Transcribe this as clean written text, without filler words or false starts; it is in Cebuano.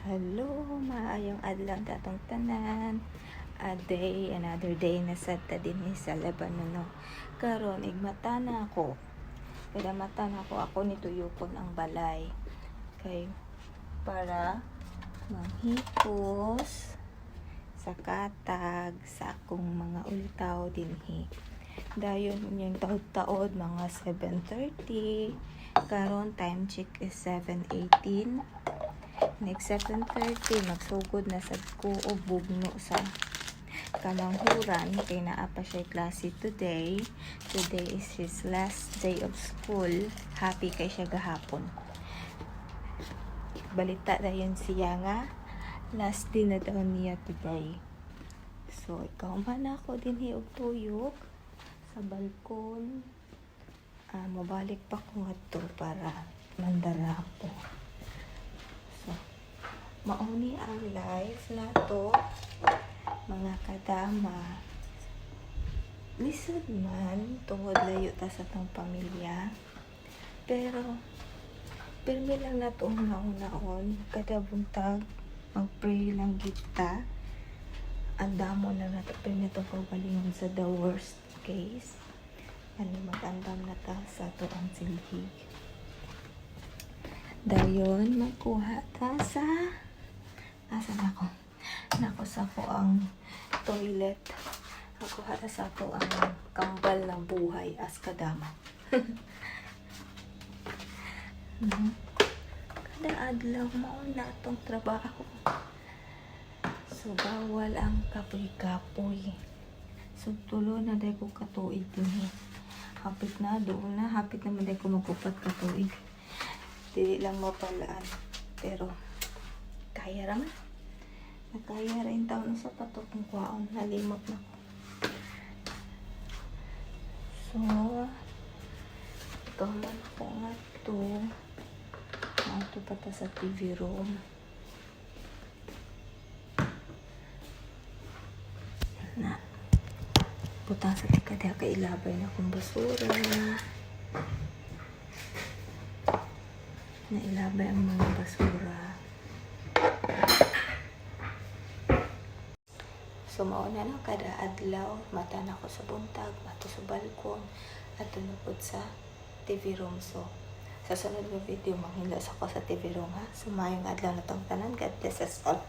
Hello, maayong adlaw atong tanan. A day, another day na sad ta dinhi sa Lebanon, no. Karon igmata na ako. Kada mata na ako, ako ni tuyokon ang balay. Kay para manghipos sa katag sa akong mga ultaw dinhi. Dayon yung taod-taod mga 7:30. Karon time check is 7:18. Next 7:30, magsugod na sad ko og bugno sa kamanghuran kay naa pa siya klase today. Today is his last day of school. Happy kay siya gahapon. Balita dayon siya nga last day na daw niya today. So, ikaw man ako dinhi og tuyok sa balkon. Ah, mobalik pa ko ngadto para mandara ko. So, mauni ang life nato, mga kadama. Lisod man tungod layo ta sa atong pamilya. Pero pirmi lang nato naon kada buntag, mag-pray lang kita. Andamo lang nato pirmi itong kaugalingon sa the worst case. Ano, mag-andam na ta sa ato ang silhig. Dayon, magkuha ta sa... Asa na ako? Nako sa ko ang toilet. Magkuha ta sa ato ang kambal ng buhay as kadama. Kada adlaw mao na atong trabaho. So, bawal ang kapoy-kapoy. So, tulo na diay ko katuig dinhi. Hapit na, doon na. Hapit naman diay ko mag-upat ka tuig. Dili lang mapalaan. Pero, kaya raman. Nakaya rin taon sa patok kung kwaon. Nalimot na ko. So, ikaw man ako nga to. Mato pa ta sa TV room. Na. Butang sa tika diha kay ilabay na akong basura. Na ilabay ang mga basura. So mao na no, kada adlaw mata na ko sa buntag, mato sa balkon, adto na pud sa TV room. So sa sunod nga video, manghilas ako sa TV room ha. So maayong adlaw na tong tanan. God bless us all.